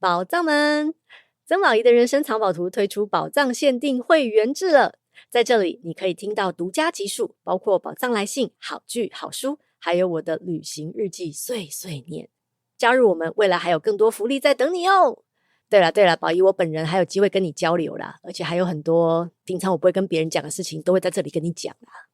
寶藏們，曾寶儀的人生藏寶圖推出寶藏限定會員制了。在這裡，你可以聽到獨家集數，包括寶藏來信、好劇、好書，還有我的旅行日記碎碎念。加入我們，未來還有更多福利在等你哦。對了對了，寶儀我本人還有機會跟你交流啦，而且還有很多平常我不會跟別人講的事情，都會在這裡跟你講啦。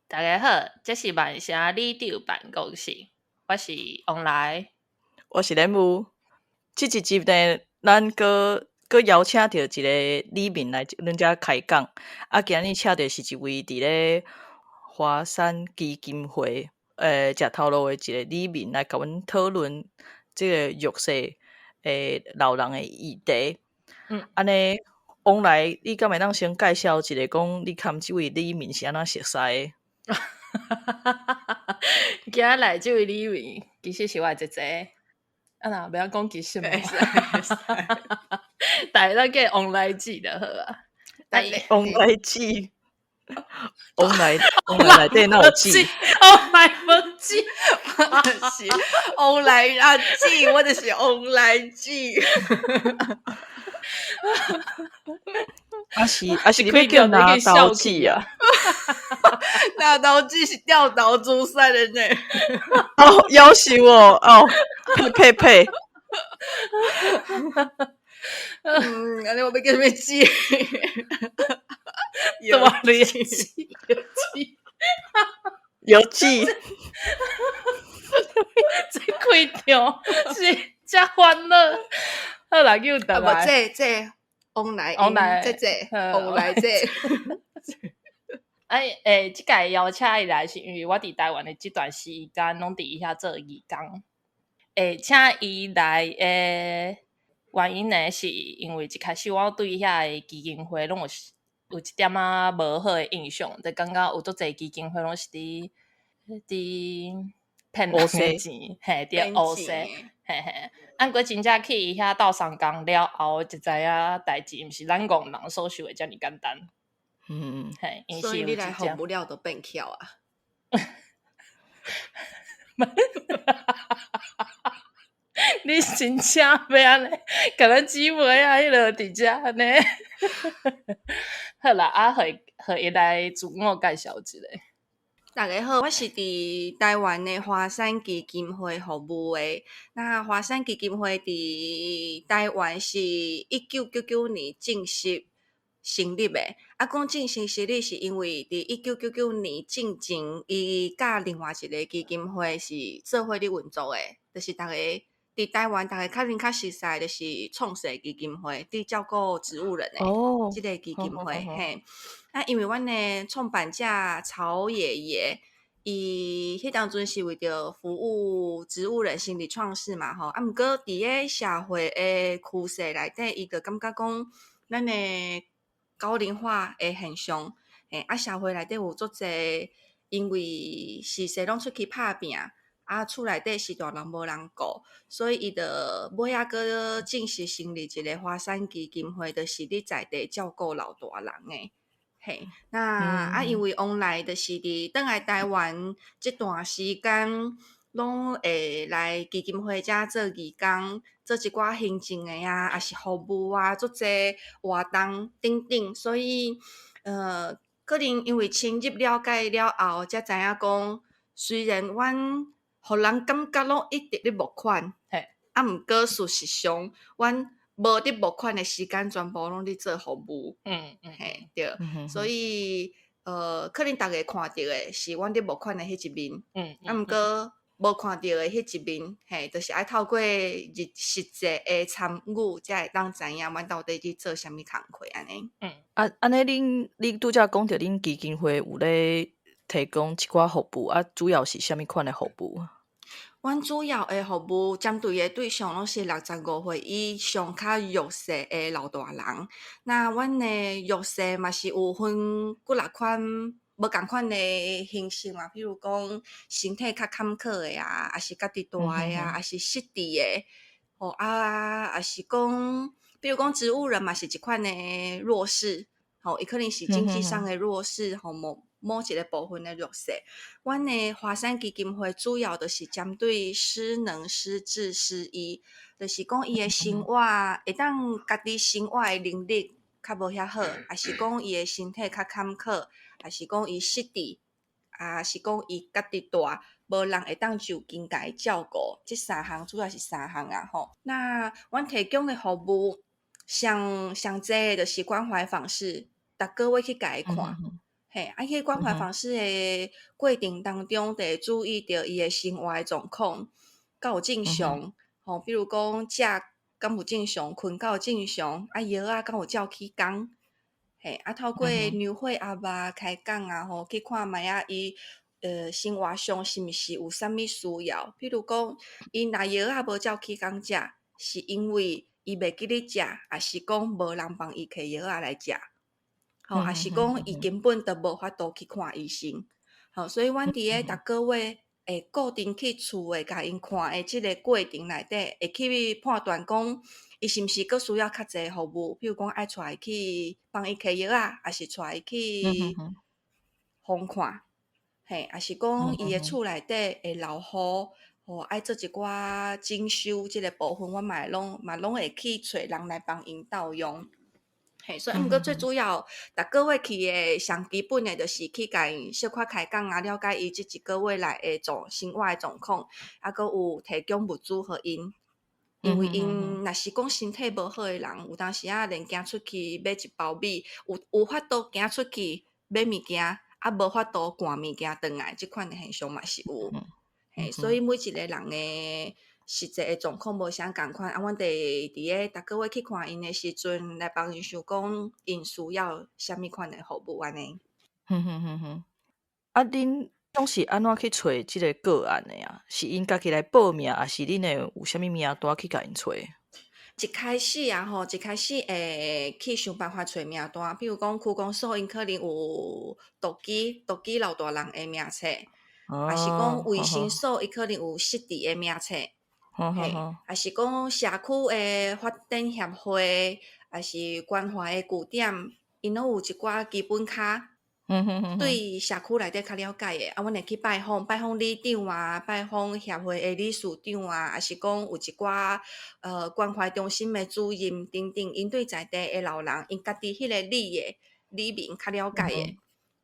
大家好，這是萬城里長辦公室，我是王來，我是蓮霧。這一集呢，咱閣閣邀請著一个里民來阮遮開講。啊，今日請著是一位佇咧華山基金會食頭路的一个里民來共阮討論這个弱勢老人的議題。按呢，王來，你敢會當先介紹一下，講你佮這位里民是按怎熟似的？今仔來這位里民，其實是我的姐姐。啊若欲曉講其實無，大家叫王來姊就好啊。王來姊，王來王來內底哪有姊？王來無姊，我就是王來阿姊，我就是王來姊。啊是，你欲叫拿刀姊啊？拿刀姊是吊刀煮菜的呢。哦，夭壽哦，哦，呸呸呸。按呢我欲叫啥物姊？大力姊，有姊。這開場是遮歡樂。好啦，叫轉來。啊，無，這這王來，王來，這這王來這。哎，欸，這屆邀請伊來是因為我佇台灣的這段時間攏佇伊遐做義工。欸，請伊來的原因呢，是因為一開始我對遐个基金會攏有有一點仔無好的印象，就感覺有足濟基金會攏是佇佇騙人的錢，嘿，佇烏踅，嘿嘿。啊，毋過真正去伊遐鬥相共了後，就知影代誌毋是咱戇人所想的遮爾簡單。嘿，所以你來服務了就變巧啊？你真正欲按呢？共咱姊妹啊，彼落佇遮按呢？好啦，啊，予予伊來自我介紹一下。大家好，我是佇台灣的華山基金會服務的。那華山基金會佇台灣是1999年正式成立的。啊，講正式成立是因為佇1999年進前，伊佮另外一个基金會是做伙咧運作的，就是逐个佇台灣，逐个可能較熟似的就是創世基金會，佇照顧植物人的這个基金會。嘿，啊，因為阮的創辦者曹爺爺，伊彼當陣是為著服務植物人成立創世嘛吼。啊，毋過佇个社會的趨勢內底，伊就感覺講，咱的高齡化的現象，嘿，啊，社會內底有足濟，因為時勢攏出去拍拚，啊，厝內底序大人無人顧，所以伊就尾仔閣正式成立一个華山基金會，就是咧在地照顧老大人的。嘿，那啊，因為王來就是佇轉來台灣這段時間，攏會來基金會遮做義工，做一寡行政的啊，抑是服務啊，足濟活動等等，所以可能因為深入了解了後，才知影講，雖然阮予人感覺攏一直咧募款，啊，毋過事實上，阮無佇募款的時間，全部攏佇做服務。嘿，對，所以可能逐家看著的是阮佇募款的彼一面，啊，毋過無看著的彼一面，嘿，就是愛透過日實際的參與，才會當知影阮到底佇做啥物工課按呢。啊，按呢，恁你拄才講著恁基金會有咧提供一寡服務，啊，主要是啥物款的服務？阮主要的服務針對的對象攏是65歲以上較弱勢的老大人。那阮的弱勢嘛是有分幾若款無仝款的形式嘛，比如講身體較坎坷的啊，抑是家己蹛的啊，抑是失智的，吼啊，抑是講，比如講植物人嘛是一款的弱勢，吼，伊可能是經濟上的弱勢，吼，某一个部分的弱勢。阮的華山基金會主要就是針對失能、失智、失醫，就是講伊的生活會當家己生活的能力較無遐好，抑是講伊的身體較坎坷，抑是講伊失智，抑是講伊家己蹛，無人會當就近共伊照顧，這三項主要是三項啊吼。那阮提供的服務，上上濟的就是關懷訪視，逐個月去共伊看。嘿，啊，彼個關懷訪視的過程當中，就會注意著伊的生活的狀況，敢有正常，吼，比如講食敢有正常，睏敢有正常，啊藥仔敢有照起工，嘿，啊透過量血壓啊、開講啊，吼，去看覓仔伊生活上是毋是有啥物需要，比如講，伊若藥仔無照起工食，是因為伊袂記得食，抑是講無人幫伊提藥仔來食？吼，抑是講伊根本就無法度去看醫生，吼，所以阮佇咧逐個月會固定去厝的共𪜶看的這个過程內底，會去判斷講伊是毋是閣需要較濟服務，比如講愛帶伊去幫伊提藥仔，抑是帶伊去訪看，嘿，抑是講伊的厝內底會落雨，吼，愛做一寡整修這个部分，阮嘛攏會去揣人來幫𪜶鬥用。嘿，所以毋過最主要，逐個月去的上基本的，就是去共𪜶小可開講啊，了解伊這一個月來的生活的狀況，啊，閣有提供物資予𪜶。因為𪜶若是講身體無好的人，有當時仔連行出去買一包米，有法度行出去買物件，啊，無法度摜物件轉來，這款的現象嘛是有。嘿，所以每一個人的實際的狀況無啥仝款，啊，阮就會佇咧逐個月去看𪜶的時陣，來幫𪜶想講𪜶需要啥物款的服務按呢。哼哼哼哼，啊，恁攏是按怎去揣這个個案的啊？是𪜶家己來報名，抑是恁會有啥物名單去共𪜶揣？一開始啊吼，一開始會去想辦法揣名單，比如講區公所，𪜶可能有獨居老大人的名冊，抑是講衛生所，伊可能有失智的名冊。嘿，抑是講社區的發展協會，抑是關懷的據點，𪜶攏有一寡基本卡，對社區內底較了解的，啊，阮會去拜訪，拜訪里長啊，拜訪協會的理事長啊，抑是講有一寡關懷中心的主任等等，𪜶對在地的老人，𪜶家己彼个里的里民較了解的。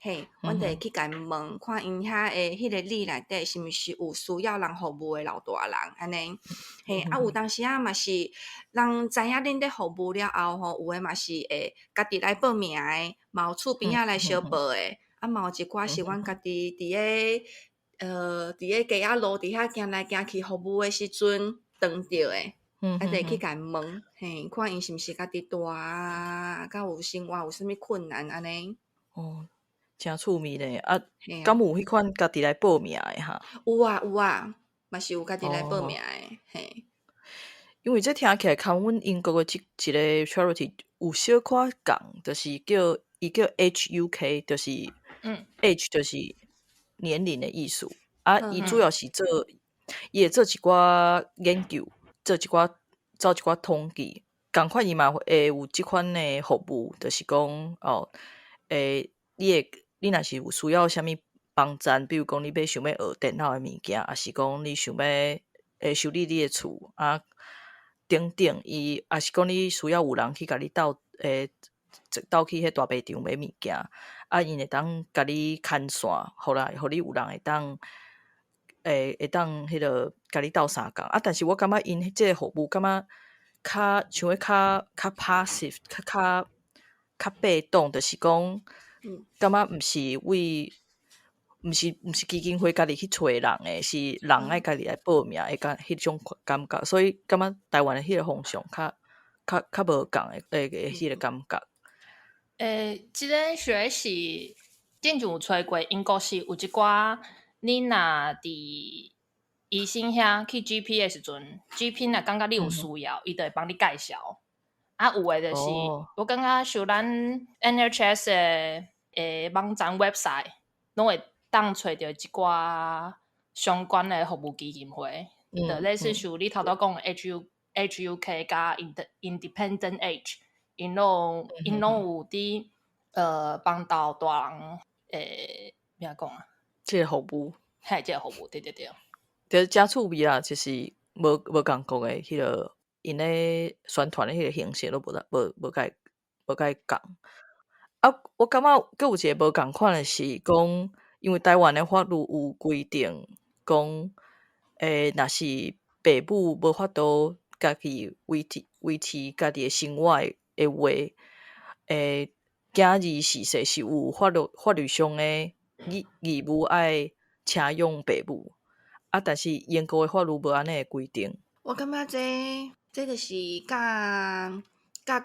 嘿，阮就會去共𪜶問，看𪜶遐的彼个里內底是毋是有需要人服務的老大人按呢。嘿，啊有當時仔嘛是人知影恁咧服務了後吼，有的嘛是會家己來報名的，嘛有厝邊仔來相報的，啊嘛有一寡是阮家己佇咧街仔路佇遐行來行去服務的時陣撞著的。啊，就會去共𪜶問，嘿，看𪜶是毋是家己蹛啊，敢有生活有啥物困難按呢。哦，誠趣味咧，啊，敢有彼款家己來報名的哈？有啊有啊，嘛是有家己來報名的，嘿。因為這聽起來，佮阮英國的這一個 charity 有小可仝，就是叫伊叫 Age UK，就是 age 就是年齡的意思。啊，伊主要是做，伊會做一寡研究，做一寡做一寡統計，仝款伊嘛會有這款的服務，就是講哦，你若是有需要啥物幫贊，比如講你欲想欲學電腦的物件，抑是講你想欲修理你的厝啊等等，伊抑是講你需要有人去共你鬥去彼大賣場買物件，啊，𪜶會當共你牽線，予你有人會當彼个共你鬥相共。啊，但是我感覺𪜶這个服務感覺較像咧較 passive，較被動，就是講，感覺毋是為，毋是基金會家己去揣人的，是人愛家己來報名的彼種感覺，所以感覺台灣的彼个方向較無仝的彼个感覺。這个學習之前有揣過，英國是有一寡，你若佇醫生遐去 GP 的時陣，GP 若感覺你有需要，伊就會幫你介紹。啊，有的就是，我感覺像咱 NHS 的網站 website，攏會當揣著一寡相關的服務基金會，就類似像你頭拄講的 Age Age UK 佮 Independent Age，𪜶有佇幫導大人欲按怎講啊？這个服務，嘿，這个服務，對對對。對，誠趣味啦，就是無仝國的彼个𪜶咧宣傳的彼个形式攏無共無共無共。啊，我感覺閣有一個無仝款的是講，因為台灣的法律有規定講，若是爸母無法度家己維持家己的生活的話，囝兒逝世是有法律上的義務愛請養爸母。啊，但是英國的法律無按呢的規定。我感覺這就是佮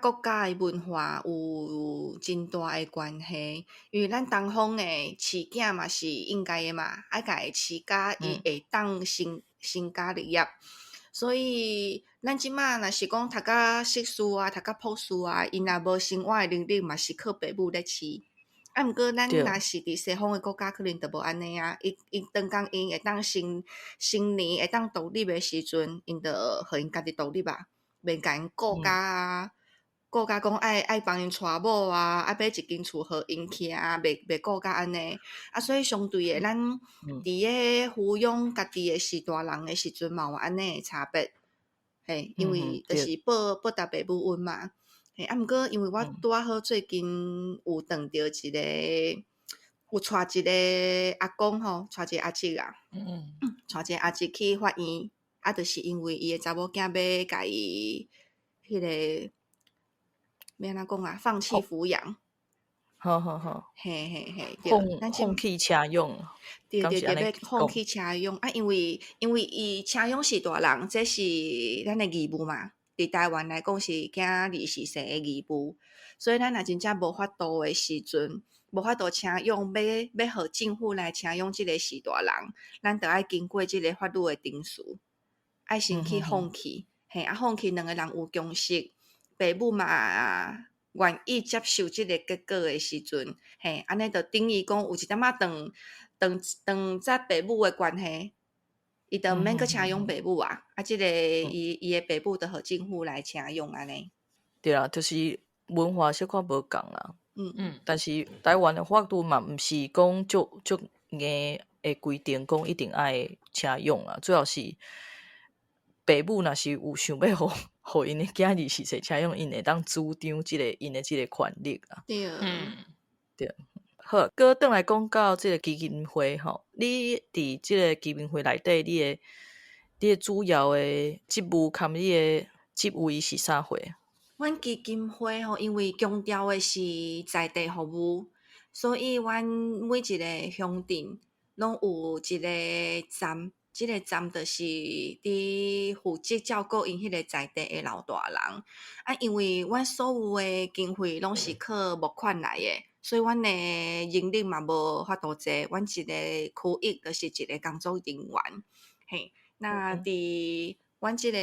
國家的文化有真大的關係，因為咱東方的飼囝嘛是應該的嘛，愛共伊飼甲伊會當成家立業。所以咱這馬若是講讀甲碩士啊，讀甲博士啊，𪜶若無生活的能力嘛是靠爸母咧飼。啊，毋過咱若是佇西方的國家，可能就無按呢啊。伊當講𪜶會當成年會當獨立的時陣，𪜶就予𪜶家己獨立啊，免共𪜶顧甲顧甲講愛幫𪜶娶某啊，愛買一間厝予𪜶徛啊，袂顧甲按呢。啊，所以相對的，咱佇咧撫養家己的序大人的時陣嘛有按呢的差別。嘿，因為就是報答爸母恩嘛。嘿，啊，毋過因為我拄仔好最近有撞著一個，有帶一個阿公吼，帶一個阿叔啊，帶一個阿叔去法院，啊，就是因為伊的查某囝欲共伊彼个欲按怎講啊，放棄撫養。好好好。嘿嘿嘿，對，放棄請養。對對對，欲放棄請養啊，因為伊請養序大人，這是咱的義務嘛。佇台灣來講是囝兒逝世的義務，所以咱若真正無法度的時陣，無法度請養，欲予政府來請養這个序大人，咱著愛經過這个法律的程序，愛先去放棄，嘿，啊放棄兩个人有共識，爸母嘛願意接受這个結果的時陣，嘿，按呢就等於講有一點仔斷絕爸母的關係。伊就毋免閣請養爸母啊，啊，這个伊的爸母就予政府來請養按呢。對啊，就是文化小可無仝啦。但是台灣的法律嘛，毋是講足足硬的規定，講一定愛請養啊。主要是爸母若是有想欲予𪜶的囝兒逝世請養，𪜶會當主張這個𪜶的這個權利啊。對。對。好，閣轉來講到這個基金會吼，你佇這個基金會內底，你的主要的職務含你的職位是啥貨？阮基金會吼，因為強調的是在地服務，所以阮每一個鄉鎮攏有一個站，這個站就是佇負責照顧𪜶彼個在地的老大人。啊，因為阮所有的經費攏是靠募款來的。所以阮的人力嘛無法度濟，阮一個區域就是一個工作人員。嘿，那佇阮這個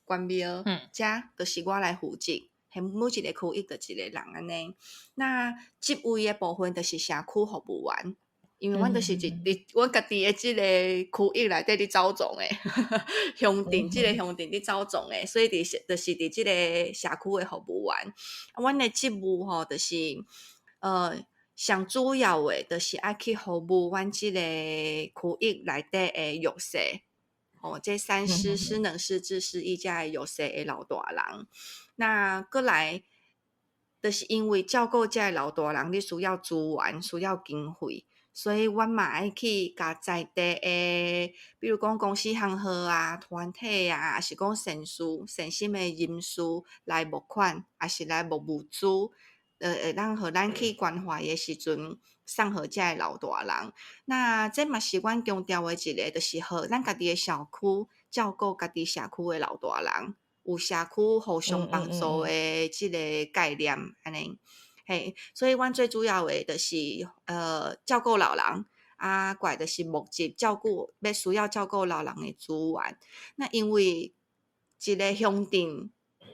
關廟遮，就是我來負責，嘿，每一個區域就一個人按呢。那職位的部分就是社區服務員，因為阮就是一佇阮家己的這个區域內底佇走動的，鄉鎮這個鄉鎮佇走動的，所以就是佇這個社區的服務員。啊，阮的職務吼，就是上主要的，就是愛去服務阮這個區域內底的弱勢，吼，這三失、失能、失智、失憶遮的弱勢的老大人。那閣來，就是因為照顧這个老大人，你需要資源，需要經費，所以阮嘛愛去共在地的，比如講公司行號啊、團體啊，抑是講善事、善心的人士來募款，抑是來募物資。會當予咱去關懷的時陣，送予遮的老大人。那這嘛是阮強調的一個，就是予咱家己的社區照顧家己社區的老大人，有社區互相幫助的這个概念，按呢。嘿，所以阮最主要的就是照顧老人，啊，過來就是募集照顧欲需要照顧老人的資源。那因為一個鄉鎮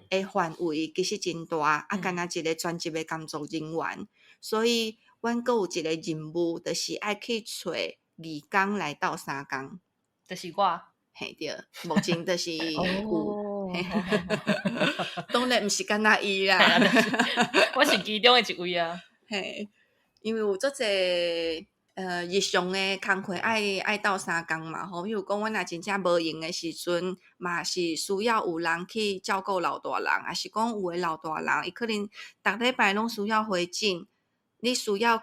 的範圍其實真大，啊，干焦一個專職的工作人員，所以阮閣有一個任務，就是愛去揣義工來鬥相共。就是我。嘿對，目前就是有，當然毋是干焦伊啦，我是其中的一位啊。嘿，因為有足濟日常的工課愛鬥相共嘛吼，比如講，阮若真正無閒的時陣，嘛是需要有人去照顧老大人，抑是講有的老大人，伊可能逐禮拜攏需要回診，你需要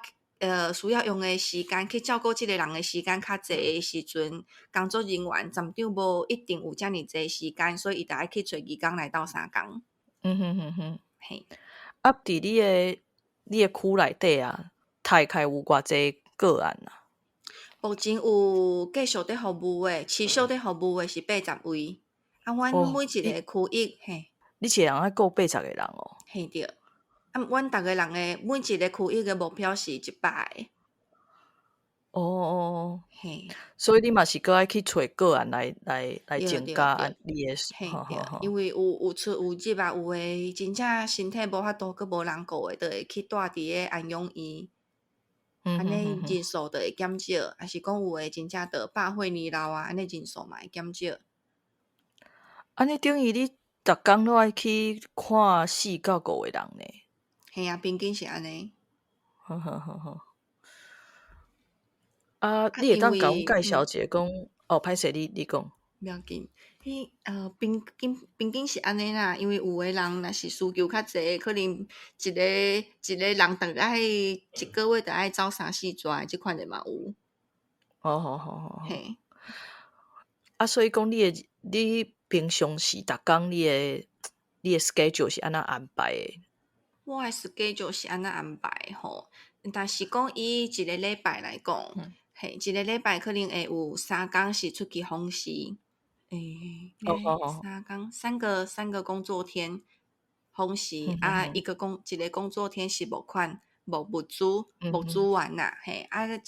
用的時間去照顧這个人的時間較濟的時陣，工作人員站長無一定有遮爾濟時間，所以伊就愛去揣義工來鬥相共。嘿。啊，佇你的區內底啊，大概有偌濟個案啊？目前有繼續佇服務的，持續佇服務的是80位。啊，阮每一個區域，嘿。你一個人愛顧80個人哦？嘿對。啊，阮逐个人的每一個區域的目標是100個。嘿。所以你嘛是閣愛去揣個案來增加你的，嘿對，因為有出有入啊，有的真正身體無法度，閣無人顧的，就會去蹛佇个安養院。按呢人數就會減少，抑是講有的真正就百歲年老啊，按呢人數嘛會減少。按呢等於你逐工攏愛去看4到5個人呢？嘿啊，平均是按呢。好好好好。啊，你會當共阮介紹一下講，哦，歹勢，你講。無要緊，彼平均是按呢啦，因為有的人若是需求較濟，可能一个一个人逐愛一個月著愛走三四逝，這款的嘛有。哦，好好好。嘿。啊，所以講你平常時逐工你的 schedule 是按怎安排的？我的 schedule 是按怎安排吼？但是講以一個禮拜來講，嘿，一個禮拜可能會有3工是出去訪視，三工，三個工作天訪視，啊，一個工作天是募款，募物資，募資源啦，嘿，啊，一個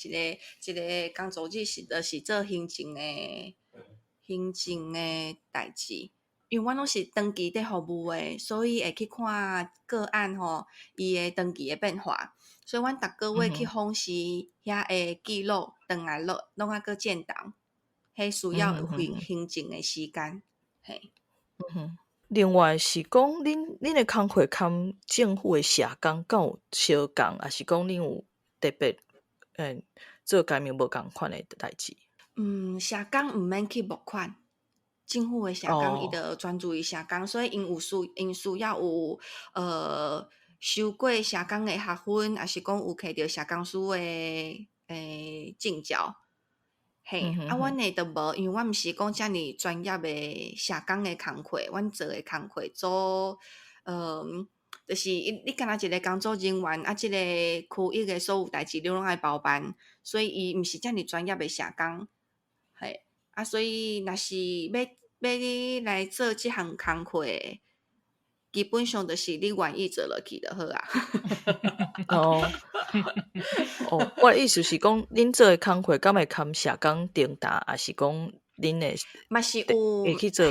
工作日是就是做行政的代誌。因為阮攏是長期佇服務的，所以會去看個案吼，伊的長期的變化。所以阮逐個月去訪視遐的記錄，轉來攏攏愛閣建檔，彼需要有行政的時間。嘿。嗯哼。另外是講，恁的工課堪政府的社工敢有相仝，抑是講恁有特別做家己無仝款的代誌？嗯，社工毋免去募款。政府的社工伊就專注於社工，所以𪜶需要有修過社工的學分，抑是講有摕著社工師的證照。嘿，啊，阮的就無，因為阮毋是講遮爾專業的社工的工課，阮做的工課做就是你敢若一個工作人員，啊，這个區域的所有代誌你攏愛包辦，所以伊毋是遮爾專業的社工，嘿。啊，所以若是欲來做這項工課，基本上就是你願意做落去就好啊。哦，哦，我的意思是講，恁做的工課敢會堪社工重擔，抑是講恁會嘛是有會去做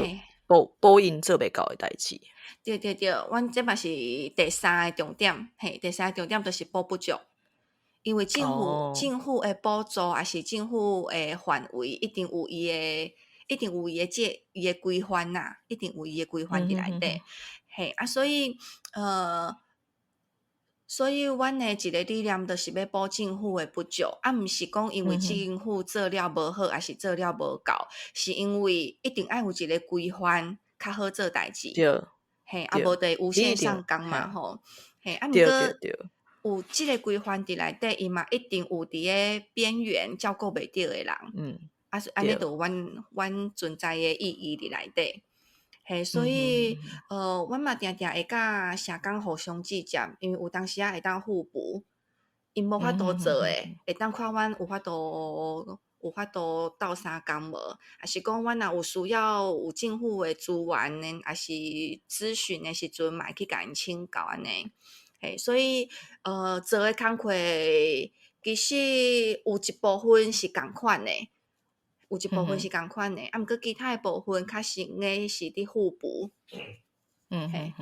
補補𪜶做袂到的代誌？對對對，阮這嘛是第三个重點，嘿，第三个重點就是補不足。因為政府的補助，抑是政府的範圍，一定有伊的規範啦，一定有伊的規範佇內底。嘿，啊，所以阮的一個理念就是欲補政府的不足，啊，毋是講因為政府做了無好，抑是做了無夠，是因為一定愛有一個規範較好做代誌。嘿，啊，無就會無限上綱嘛，吼。嘿，啊，毋過有這个規範佇內底，伊嘛一定有佇咧邊緣照顧袂著的人。啊，按呢就有阮存在的意義佇內底。嘿，所以，阮嘛定定會佮社工互相支持，因為有當時仔會當互補，𪜶無法度做的，會當看阮有法度鬥相共無？抑是講阮若有需要有政府的資源呢，抑是諮詢的時陣，嘛會去共𪜶請教按呢。嘿，所以，做的工課其實有一部分是仝款的，有一部分是仝款的，啊，毋過其他的部分較實的是佇互補。嘿，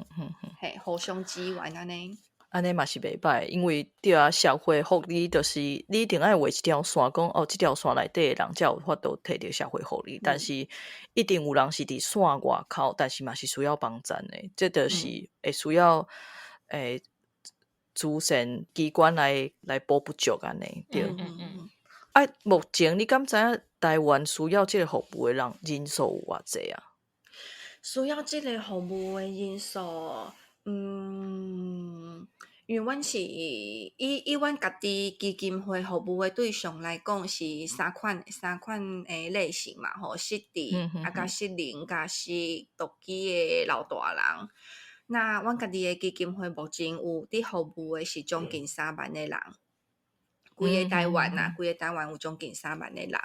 嘿，互相支援按呢。按呢嘛是袂䆀，因為對啊，社會福利就是你一定愛畫一條線，講哦，這條線內底的人才有法度提著社會福利，但是一定有人是佇線外口，但是嘛是需要幫贊的，這就是會需要慈善機關來補不足按呢，對。啊，目前你敢知影台灣需要這个服務的人人數有偌濟啊？需要這个服務的人數，因為阮是以阮家己基金會服務的對象來講，是三款的類型嘛，吼，失智，啊，佮失能，佮失獨居的老大人。那阮家己的基金會目前有佇服務的是將近3萬個人，規個台灣啊，規個台灣有將近三萬個人。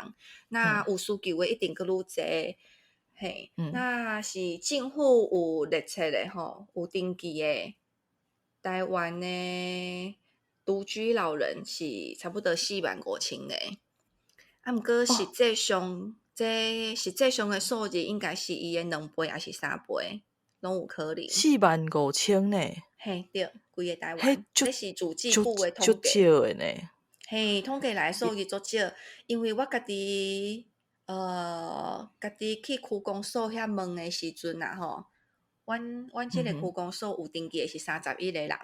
那有需求的一定閣愈濟，嘿，那是政府有列冊的吼，有登記的。台灣的獨居老人是差不多4萬5千個，啊，毋過實際上，這實際上的數字應該是伊的2倍抑是3倍，攏有可能。4萬5千呢？嘿，對，規個台灣，這是主計部的統計。足少的呢。嘿，統計來的數字足少，因為我家己去區公所遐問的時陣啊，吼。阮這個區公所有登記的是31個人，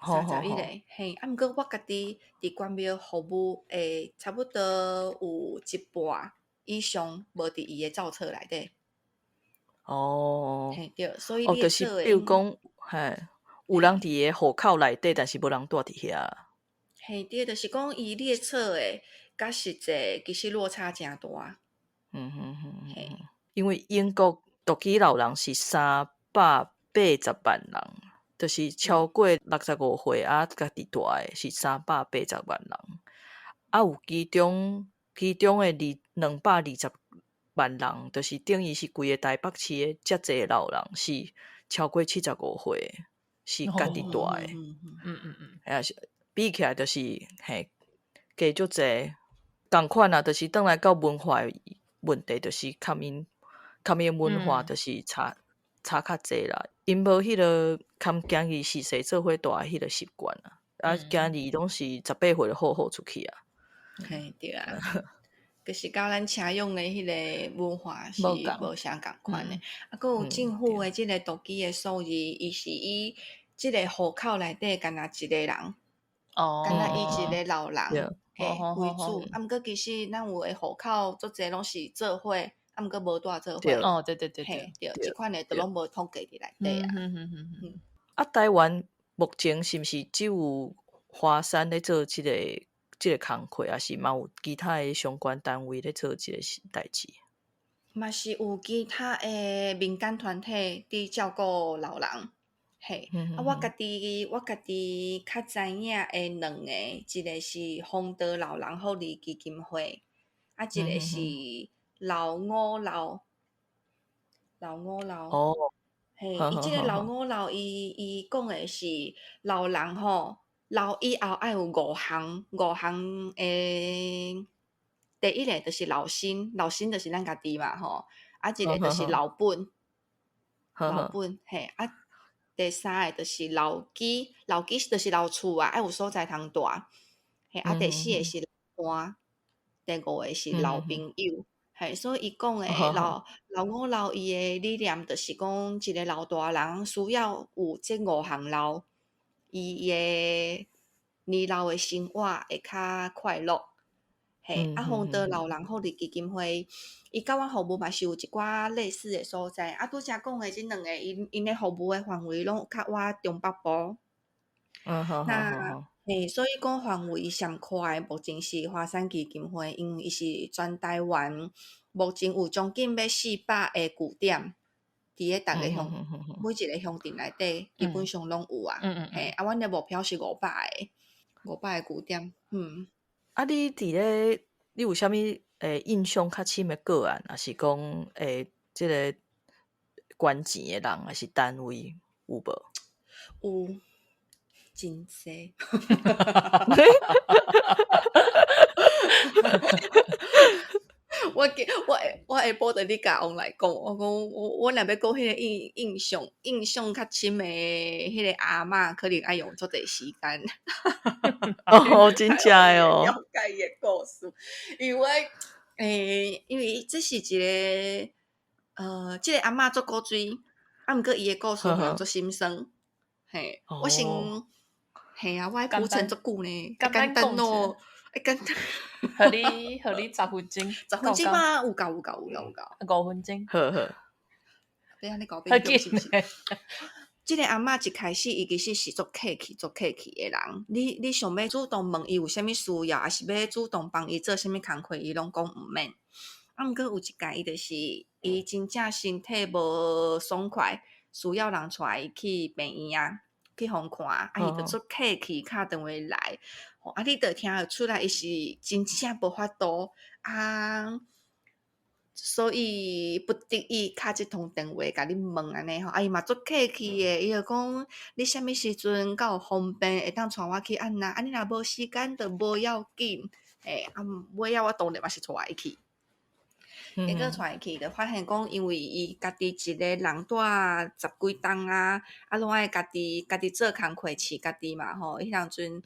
三十一個，嘿，啊，毋過我家己佇關廟服務的，差不多有一半以上無佇伊的造冊內底。哦，嘿，對，所以哦，就是比如講，嘿，有人佇伊的戶口內底，但是無人住佇遐。嘿，對，就是講伊列冊的，佮實際其實落差誠大。嗯哼哼，因為英國獨居老人是380萬人，就是超過65歲啊，家己蹛的是三百八十萬人。啊，有其中的220萬人，就是等於是規个台北市的遮濟老人是超過75歲，是家己蹛的。啊是比起來就是嘿，加足濟仝款啊，就是轉來到文化的問題，就是佮𪜶文化就是差較濟啦。𪜶無彼个含囝兒序細做伙蹛的彼个習慣啊，啊，囝兒攏是18歲就好好出去啊。嘿，對啊，就是佮咱請養的彼个文化是無啥仝款的。啊，閣有政府的這个獨居的數字，伊是以這个戶口內底干焦一個人，干焦伊一個老人嘿為主。啊，毋過其實咱有的戶口足濟攏是做伙，啊，毋過無蹛做伙。哦，對對對對，對，這款的都攏無統計佇內底啊。啊，台灣目前是毋是只有華山咧做這個工課，抑是嘛有其他的相關單位咧做這個代誌？嘛是有其他的民間團體佇照顧老人。嘿，啊，我家己較知影的兩个，一个是豐德老人福利基金會，啊，一個是老五老，老五老。嘿，伊這个老五老，伊講的是老人吼，老以後愛有五項，五項的。第一个就是老身，老身就是咱家己嘛吼，啊，一个就是老本，老本，嘿，啊，第三个就是老居，老居就是老厝啊，愛有所在通蹛，嘿，啊，第四个是老伴，第五个是老朋友，嘿，所以伊講的老五老伊的理念就是講，一个老大人需要有這五項老，伊的年老的生活會較快樂。嘿，啊，豐德老人福利基金會，伊佮阮服務嘛是有一寡類似的所在。啊，拄才講的這兩个，𪜶的服務的範圍攏較倚中北部。那嘿，所以講範圍上寬的目前是華山基金會，因為伊是全台灣目前有將近欲400个據點，佇咧逐个鄉，每一个鄉鎮內底基本上攏有啊。嘿，啊，阮的目標是500個，500個據點。啊，你佇咧，你有啥物印象較深的個案，抑是講這个捐錢的人，抑是單位有無？有，真濟。我我記我下晡就咧共翁來講，我講我若欲講彼个印象較深的彼个阿嬤，可能愛用足濟時間。哦，真正的哦。了解伊的故事，因為這是一个這个阿嬤足古錐，啊，毋過伊的故事予人足心酸。嘿，我先，嘿啊，我愛鋪陳足久呢，簡單哦，會簡單。予你10分鐘，10分鐘嗎？有夠有夠有夠有夠。5分鐘。好好。欲按呢搞變是毋是？這个阿嬤一開始，伊其實是足客氣、足客氣的人。你想欲主動問伊有啥物需要，抑是欲主動幫伊做啥物工課，伊攏講毋免。啊，毋過有一擺，伊就是伊真正身體無爽快，需要人帶伊去病院啊，去予看。啊，伊就足客氣，敲電話來。啊，你就聽得出來，伊是真正無法度啊。所以不得已敲這通電話共你問按呢吼，啊伊嘛足客氣的，伊就講你啥物時陣較有方便，會當帶我去按怎，啊你若無時間就無要緊，嘿，啊尾仔我當然嘛是帶伊去。結果帶伊去就發現講，因為伊家己一个人蹛十幾冬啊，啊攏愛家己做工課飼家己嘛吼，彼當陣，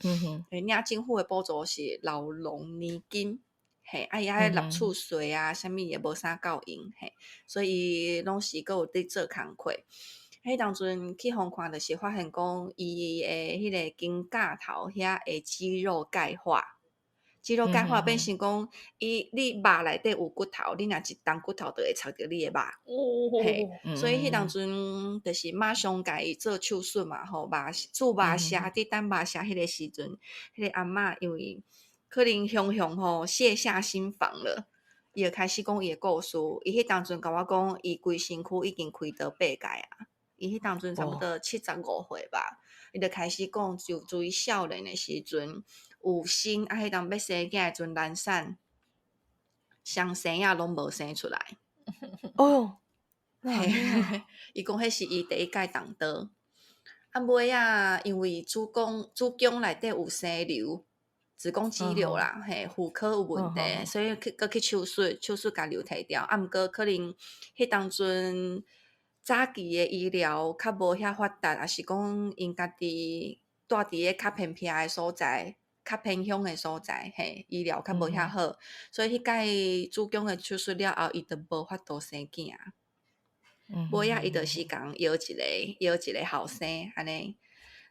領政府的補助是老農年金。嘿，啊伊愛納厝稅啊，啥物也無啥夠用，嘿，所以伊攏是閣有佇做工課。彼當陣去予看，就是發現講伊的彼个肩胛頭遐的肌肉鈣化，肌肉鈣化變成講，伊你肉內底有骨頭，你若一動骨頭就會插著你的肉。嘿，所以彼當陣就是馬上共伊做手術嘛，吼，肉注肉射佇等肉射彼个時陣，彼个阿嬤因為可能雄雄吼卸下心防了，伊就開始講伊的故事。伊彼當陣共我講，伊規身軀已經開刀八擺啊。伊彼當陣差不多75歲吧，伊就開始講，就自伊少年的時陣有生啊，彼當欲生囝的時陣難產，雙生仔攏無生出來。哦，伊講彼是伊第一擺動刀。啊，尾仔因為子宮內底有生瘤。子宮肌瘤啦，嘿，婦科有問題，所以去閣去手術，手術共瘤提掉。啊，毋過可能彼當陣早期的醫療較無遐發達，抑是講𪜶家己蹛佇个較偏僻的所在，較偏鄉的所在，嘿，醫療較無遐好，所以彼擺子宮的手術了後，伊就無法度生囝。尾仔伊就是共搖一個後生按呢。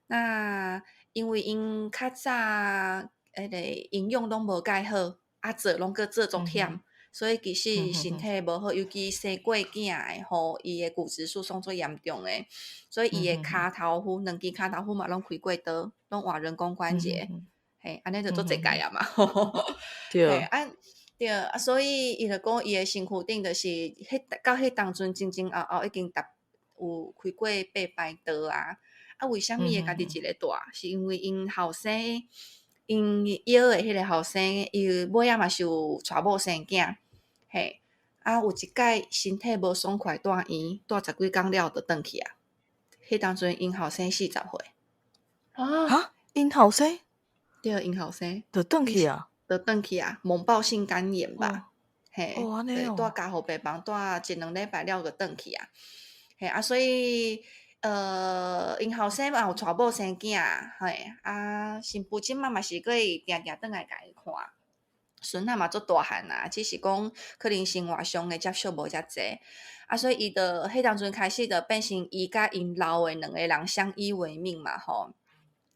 那因為𪜶較早彼个營養攏無蓋好，啊做攏閣做足忝，所以其實身體無好，尤其生過囝的吼，伊的骨質疏鬆足嚴重的，所以伊的跤頭趺，兩支跤頭趺嘛攏開過刀，攏換人工關節，嘿，按呢就足濟擺啊嘛。對。啊，對啊，所以伊就講伊的身軀頂就是彼到彼當陣前前後後已經踏有開過八擺刀啊。啊，為啥物會家己一個蹛？是因為𪜶後生，𪜶搖的彼个後生，伊尾仔嘛是有娶某生囝，嘿，啊有一擺身體無爽快，蹛院蹛十幾工了就轉去啊。彼當陣𪜶後生40歲。啊？哈？𪜶後生？對，𪜶後生。就轉去啊？就轉去啊，猛暴性肝炎吧，嘿，哦，按呢哦。蹛加護病房蹛一兩禮拜了就轉去啊，嘿啊，所以。𪜶後生嘛有娶某生囝，嘿，啊，新婦這馬嘛是閣會定定轉來共伊看，孫仔嘛足大漢啊，只是講可能生活上的接觸無遮濟，啊，所以伊就彼當陣開始就變成伊佮𪜶老的兩个人相依為命嘛，吼，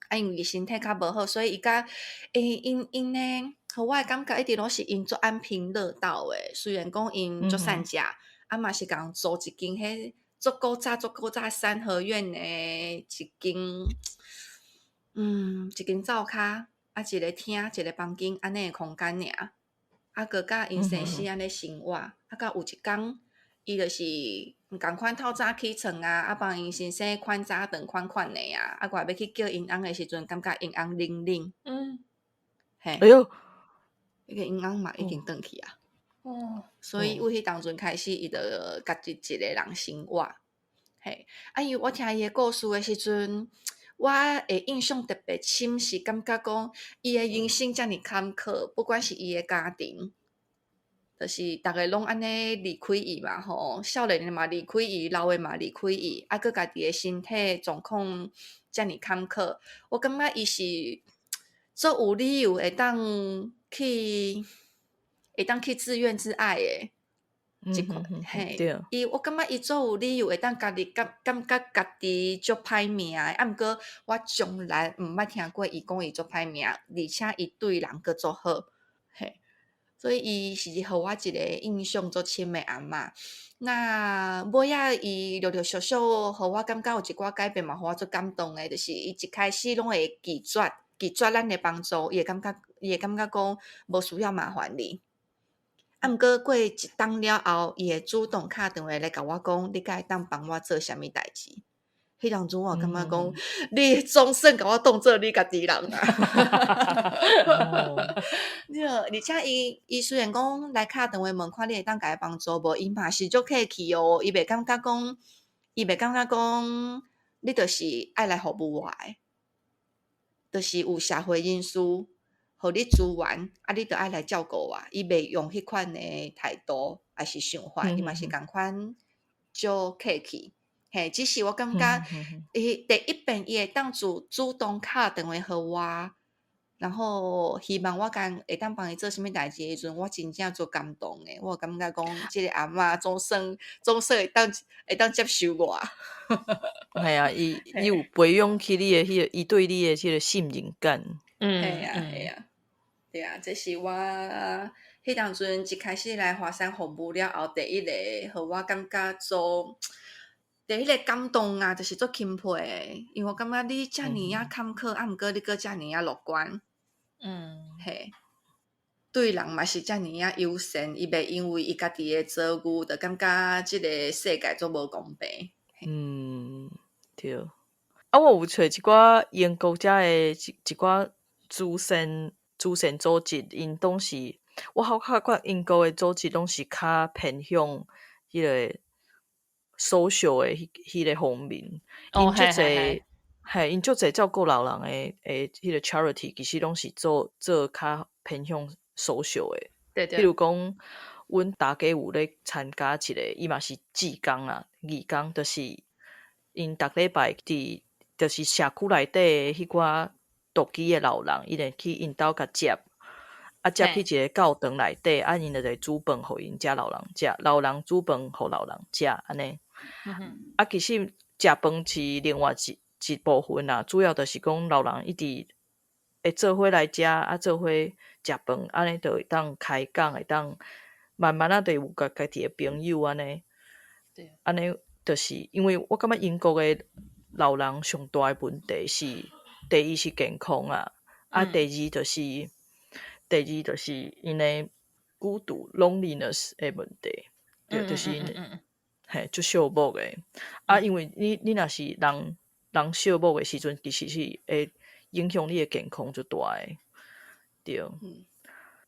啊，因為身體較無好，所以伊佮𪜶呢，予我的感覺一直攏是𪜶足安貧樂道的，雖然講𪜶足善食，啊嘛是共租一間彼。足古早、足古早三合院的一間，一間灶跤，啊，一个廳，一个房間，按呢的空間爾。啊，閣佮𪜶先生按呢生活，啊，到有一工，伊就是仝款透早起床啊，啊，幫𪜶先生款早頓款款的啊，啊，過來欲去叫𪜶翁的時陣，感覺𪜶翁冷冷。嘿。哎喲！彼个𪜶翁嘛已經轉去啊。哦。所以為彼當陣開始，伊就家己一个人生活。嘿，啊，因為我聽伊的故事的時陣，我會印象特別深，是感覺講伊的人生遮爾坎坷，不管是伊的家庭，就是逐个攏按呢離開伊嘛吼，少年的嘛離開伊，老的嘛離開伊，啊，閣家己的身體狀況遮爾坎坷，我感覺伊是足有理由會當去自怨自艾的。這款嘿，伊我感覺伊足有理由會當家己感覺家己足歹命的，啊，毋過我從來毋捌聽過伊講伊足歹命，而且伊對人閣足好，嘿，所以伊是予我一個印象足深的阿嬤。那尾仔伊陸陸續續予我感覺有一寡改變嘛，予我足感動的，就是伊一開始攏會拒絕咱的幫助，伊會感覺講無需要麻煩你。啊，毋過過一冬了後，伊會主動敲電話來共我講，你敢會當幫我做啥物代誌？彼當陣我感覺講，你總算共我當做你家己人啊！對，而且伊雖然講來敲電話問看你會當共伊幫助無，伊嘛是足客氣哦，伊袂感覺講，你就是愛來服務我的，就是有社會人士予你資源，啊，你著愛來照顧我。伊袂用彼款的態度，抑是想法，伊嘛是仝款足客氣。嘿，只是我感覺，伊第一遍伊會當主動敲電話予我，然後希望我敢會當幫伊做啥物代誌的時陣，我真正足感動的。我感覺講，這個阿嬤總算會當接受我。係啊，伊有培養起你的彼個，伊對你的這個信任感。係啊，係啊，對啊，這是我彼當陣一開始來華山服務了後，第一個予我感覺做第一個感動啊，就是足欽佩的，因為我感覺你遮爾仔坎坷，啊，毋過你閣遮爾仔樂觀。嘿，對人嘛是遮爾仔友善，伊袂因為伊家己的遭遇，就感覺這個世界足無公平。嗯，對。啊，我有揣一寡英國遮的一寡慈善組織，𪜶攏是我好發覺英國的組織攏是較偏向彼個 social 的彼個方面。𪜶足濟，嘿，𪜶足濟照顧老人的彼個 charity，其實攏是做較偏向 social 的。比如講，阮大家有咧參加一個，伊嘛是志工啊，義工，就是𪜶逐禮拜佇就是社區內底的彼寡獨居的老人，伊會去𪜶兜共接，啊接去一個教堂內底，啊𪜶就會煮飯予𪜶遮老人食，老人煮飯予老人食，按呢。啊，其實食飯是另外一部分啦，主要就是講老人一直會做伙來遮，啊做伙食飯，按呢就會當開講，會當慢慢仔就有家己的朋友按呢。按呢就是因為我感覺英國的老人上大的問題是，第一是健康啊，啊第二就是𪜶的孤獨 loneliness 的問題，對，就是嘿，足寂寞的。啊，因為你若是人寂寞的時陣，其實是會影響你的健康足大的，對。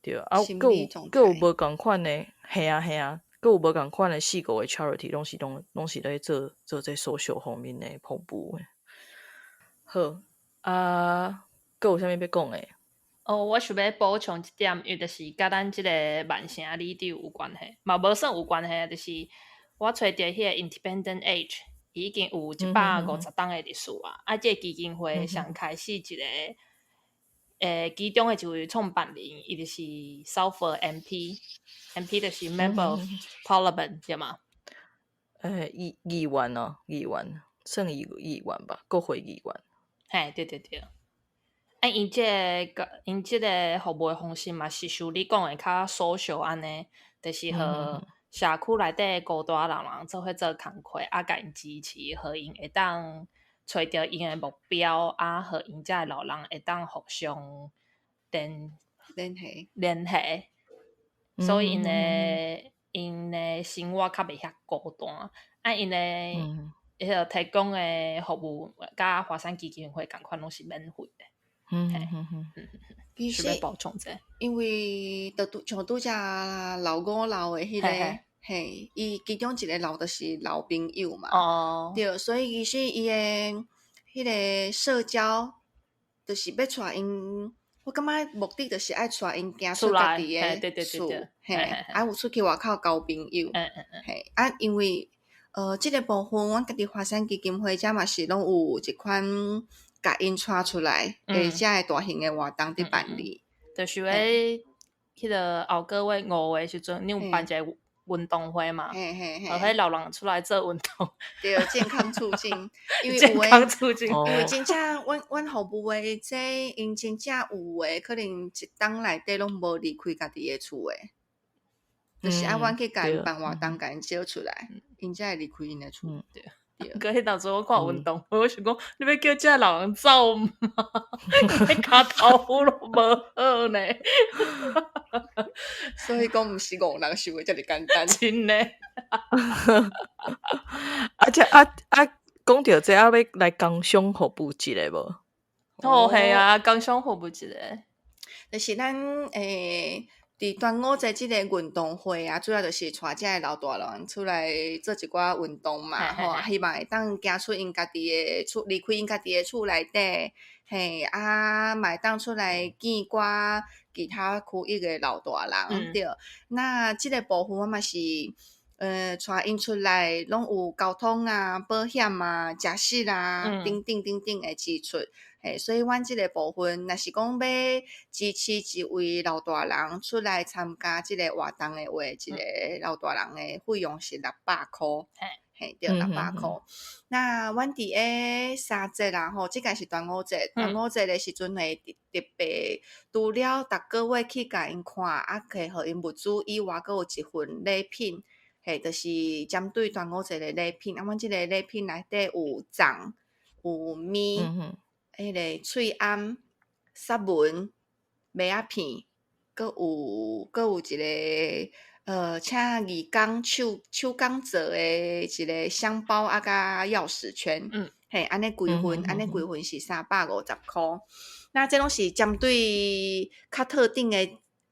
對，啊，閣有無仝款的，嘿啊嘿啊，閣有無仝款的四五個 charity，攏是咧做這 social 方面的服務的。好，啊，閣有啥物欲講的？哦，我想欲補充一點，因為就是佮咱這個曼城里長有關係，嘛無算有關係，就是我揣著彼個 Independent Age 已經有150冬的歷史啊，啊，這個基金會上開始一個，其中的一位創辦人，伊就是 Salford MP，MP 就是 Member of Parliament 對嗎？議員哦，議員，算議員吧，國會議員。嘿，對對對。啊，𪜶這個服務的方式嘛，是像你講的較 social 按呢，就是予社區內底孤單老人做伙做工課，啊，共𪜶支持，予𪜶會當揣著𪜶的目標，啊，予𪜶遮的老人會當互相連聯繫聯繫，所以𪜶的生活較袂遐孤單，啊，𪜶的彼個提供的服務，佮華山基金會仝款，攏是免費的。其實補充者，因為就拄像拄才老五老的彼個，嘿，伊其中一個老就是老朋友嘛，對，所以其實伊的彼個社交，就是欲帶𪜶 我感覺目的就是愛帶𪜶行出家己的厝，嘿，啊有出去外口交朋友，嘿，啊因為這个部分，阮家己華山基金會遮嘛是攏有一款共𪜶帶出來的遮个大型的活動佇辦理。就是咧，彼个後個月五月時陣，你有辦一个運動會嘛？嘿嘿嘿，予彼老人出來做運動，對，健康促進，因為健康促進，因為真正阮服務的這𪜶真正有的可能一冬內底攏無離開家己的厝的，就是愛阮去共𪜶辦活動，共𪜶招出來，𪜶才會離開𪜶的厝。對。閣彼當陣我看運動會，我想講，你欲叫這老人走嗎？彼跤頭攏無好呢。所以講，毋是戇人想的遮爾簡單。真的。啊，這啊啊，講著這啊，欲來工商服務一下無？哦，係啊，工商服務一下。就是咱佇端午節這個運動會啊，主要就是帶這个老大人出來做一寡運動嘛，吼，希望會當行出𪜶家己的厝，離開𪜶家己的厝內底，嘿，啊，嘛會當出來見寡其他區域的老大人，對。那這个部分我嘛是，帶𪜶出來，攏有交通啊、保險啊、食食啊等等等等的支出。嘿，所以阮這个部分，若是講欲支持一位老大人出來參加這个活動的話，一个老大人的費用是六百箍。嘿，對，六百箍。那阮佇咧三節啦吼，這个是端午節，端午節的時陣會特別，除了逐個月去共𪜶看，啊，提予𪜶物資以外，閣有一份禮品，嘿，就是針對端午節的禮品。啊，阮這个禮品內底有粽，有麵。彼个喙罨、雪紋、麥仔片，閣有一个請義工手工做的一个香包啊，佮鑰匙圈。嘿，按呢規份，按呢規份是三百五十箍。那這攏是針對較特定的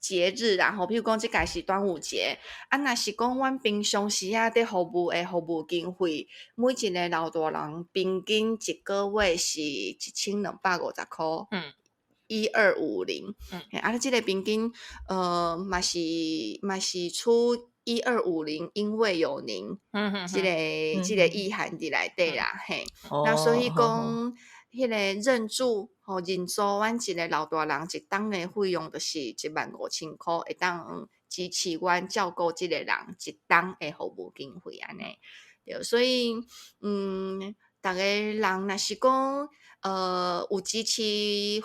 節日啦吼，比如講這屆是端午節，啊，若是講阮平常時仔佇服務的服務經費，每一个老大人平均一個月是一千兩百五十箍，1250，啊，這个平均，嘛是出一二五零，因為有您，這个意涵佇內底啦，嘿，那所以講，彼个認助吼，認助阮一个老大人一冬的費用就是一萬五千箍，會當支持阮照顧這个人一冬的服務經費按呢。對，所以，逐个人若是講，有支持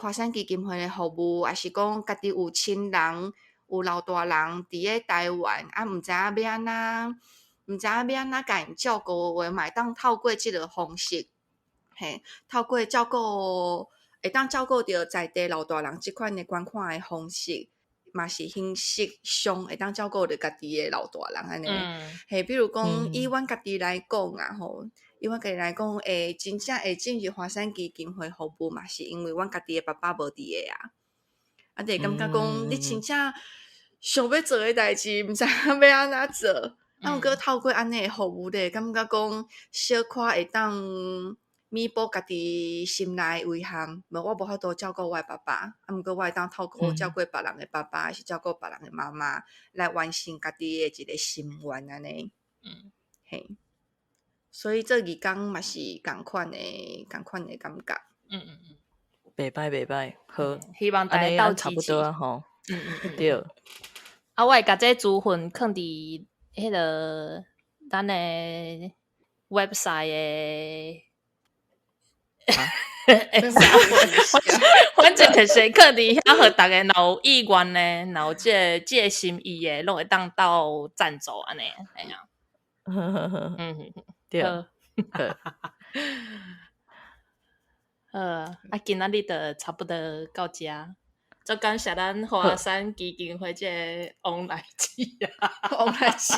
華山基金會的服務，抑是講家己有親人、有老大人佇咧台灣，啊，毋知影欲按怎，毋知影欲按怎共𪜶照顧的話，嘛會當透過這个方式。嘿，透過照顧，會當照顧著在地老大人這款的觀看的方式，嘛是形式上會當照顧著家己的老大人按呢。嘿，比如講，以阮家己來講啊吼，以阮家己來講，會真正會進入華山基金會服務，嘛是因為阮家己的爸爸無佇咧啊。啊，就會感覺講，你真正想欲做的代誌，毋知影欲按怎做。啊，毋過透過按呢的服務咧，感覺講小可會當彌補家己心內的遺憾，無我無法度照顧我的爸爸，啊，毋過我會當透過照顧別人的爸爸，抑是照顧別人的媽媽，來完成家己的一个心願按呢。嘿，所以做義工嘛是仝款的感覺。袂歹袂歹，好，希望大家鬥差不多啊吼。對。啊，我會共這資訊囥佇彼个咱的 website 的。反正就是囥佇遐，予逐家若有意願的，若有這个心意的，攏會當鬥贊助按呢，嘿啊。對。好。好啊，啊，今仔日就差不多到遮。足感謝咱華山基金會這个王來姊啊，王來姊，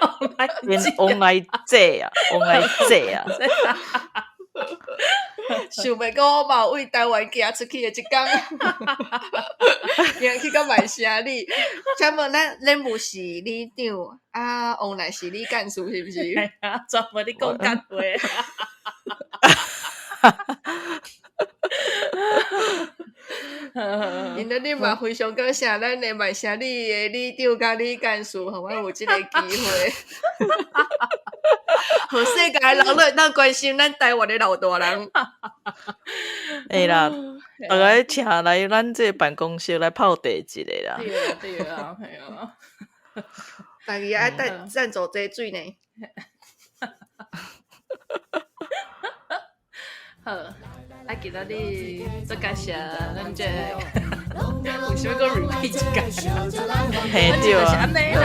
王來姊，王來姐啊，王來姐啊。想袂到我嘛有為台灣行出去的一工，行去到麥城里。請問咱任務是里長，啊，王來是李幹事，是毋是？啊，全部咧講幹話。𪜶 日嘛非常感謝咱的萬城里的里長佮李幹事，予阮有這個機會，予世界的人攏會當關心咱台灣的老大人。會啦，逐家請來咱這個辦公室來泡茶一下啦。對啊對啊，嘿啊。家己愛贊贊助茶水呢。好，啊，今仔日足感謝咱這個，為啥物閣 repeat 一擺？嘿對啊。就是按呢啦。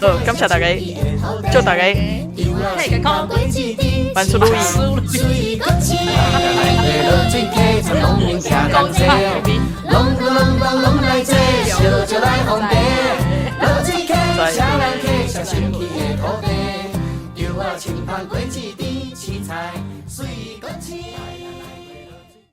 好，感謝大家，祝大家嘿，健康。萬事如意。青香。